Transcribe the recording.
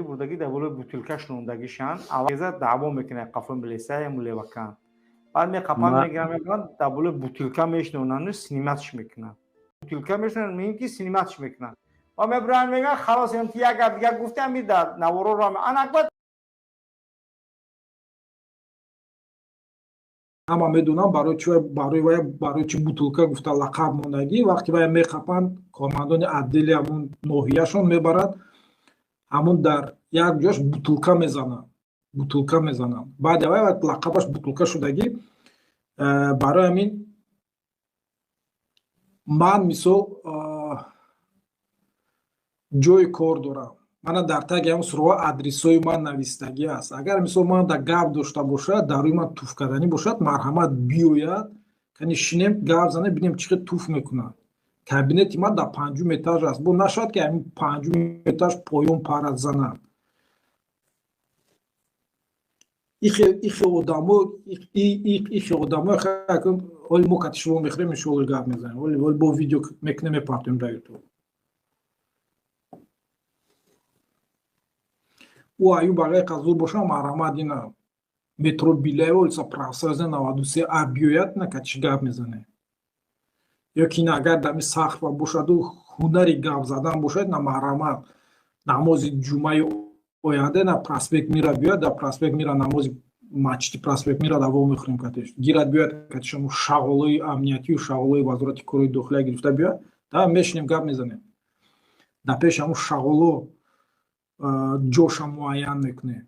Бурдагӣ дар болои бутылка шунондагишан авеза даъво мекунад қафо милисая мулевакан, баъд меқапан, мегиран, мебаранд, дар болои бутылка мешинонанд, снимать ш мекунанд. Бутылка мешинонанд, мегӯем ки снимать ш мекунанд ва мебаранд, мегӯянд: «Халос, ки як гап дигар гуфтам, ми дар навороро анакбад». Ҳама медонам, барои чи барои вай, барои чи бутылка гуфта лақаб мондагӣ. Вақте вай меқапанд, кормандони отдели ҳамун ноҳияшон мебарад, ҳамун дар як ҷош бутылка мезананд, бутылка мезананд. Баъди вай лақабаш бутылка шудагӣ. Барои ҳамин ман, мисол, ҷои кор дорам. Мана дар таги ҳамн суроға адресҳои ман навистагӣ аст. Агар, мисол, ман да гап дошта бошад, дар рӯи ман туф карданӣ бошад, марҳамат, биёяд, кани шинем, гап занем, бинем, чӣ хел туф мекунад. Кабинети ман дар панҷум этаж аст. Бо нашавад, ки ҳамин панҷум этаж поён парад занад. Ихе одамо, ихе одамо. Оли мо кати шумо мехӯрем, иншоалло, гап мезанем. Оли бо видео мекунем, мепартоем дар Ютуб. Ӯ Аюб агар қазур боша, марҳамат, ина метро Беляево, улица Профсоюзная, 93 а биёяд, на катиш гап мезанем. Ё ки ина агар дами сахва бошаду ҳунари гап задан бошад, на, марҳамат, намози ҷумъаи оянда на проспект Мира биёяд, дар проспект Мира, намози масҷиди проспект Мира даво мехӯрем катиш. Гирад, биёяд, катишамо шағолои амниятию шағолои Вазорати корҳои дохилия гирифта биёяд, да мешинем, гап мезанем. Дар пеши ҳамун шағоло ҷоша муайян мекунем.